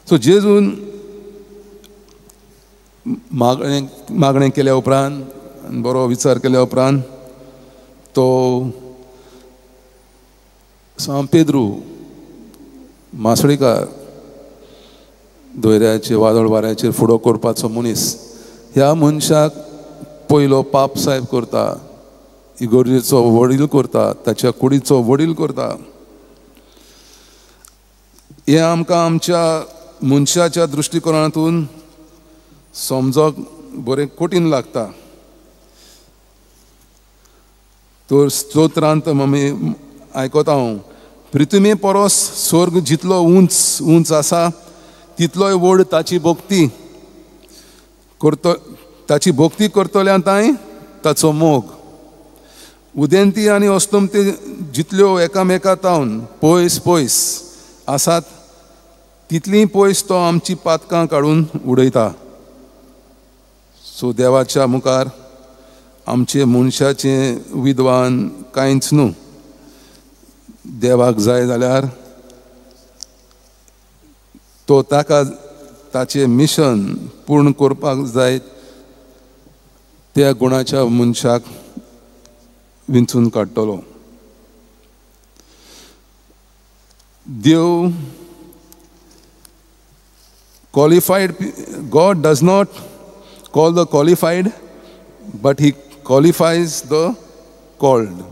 So जेजून मागणें मागणें केल्या उपरांत, बरो विचार केल्या उपरांत तो सांत पेद्रू मासळीकार, दर्याचेर वादळ वाऱ्याचेर फुडो करपाचो मनीस, ह्या मनशाक पयलो पाप सायब करता, इगोर्जेचो वडील करता, ताच्या कुडीचो वडील करता. हें आमकां आमच्या मनशाच्या दृश्टिकोणांतून समजोंक बरें कठीण लागता. तर स्तोत्रांत आमी आयकता हांव, पृथ्वी परस स्वर्ग जितलो उंच उंच आसा तितलोय व्हड ताची भक्ती करतो, ताची भक्ती करतल्या तांय ताचो मोग. उदेंती आनी अस्तमती जितल्यो एकामेका तावन पयस पयस आसात तितलीं पयस तो आमची पातकां काडून उडयता. सो देवाच्या मुखार आमचे मनशाचें विद्वान कांयच न्हू. देवाक जाय जाल्यार तो ताका ताचें मिशन पूर्ण करपाक जाय त्या गुणाच्या मनशाक विंचून काडटलो. देव qualified, God does not call the qualified, but he qualifies the called.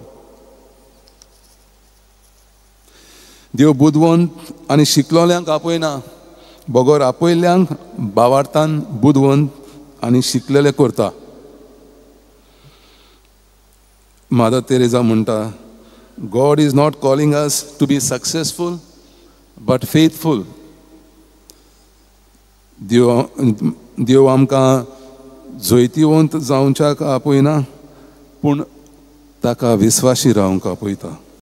देव बुदवंत आनी शिकलोल्यांक आपयना, बगर आपयल्ल्यांक बावार्थान बुदवंत आनी शिकलेले करता. मादर तेरेजा म्हणटा, God is not calling us to be successful but faithful. देव देव आमकां जैतिवंत जावच्याक आपयना, पूण ताका विस्वाशी रावंक आपयता.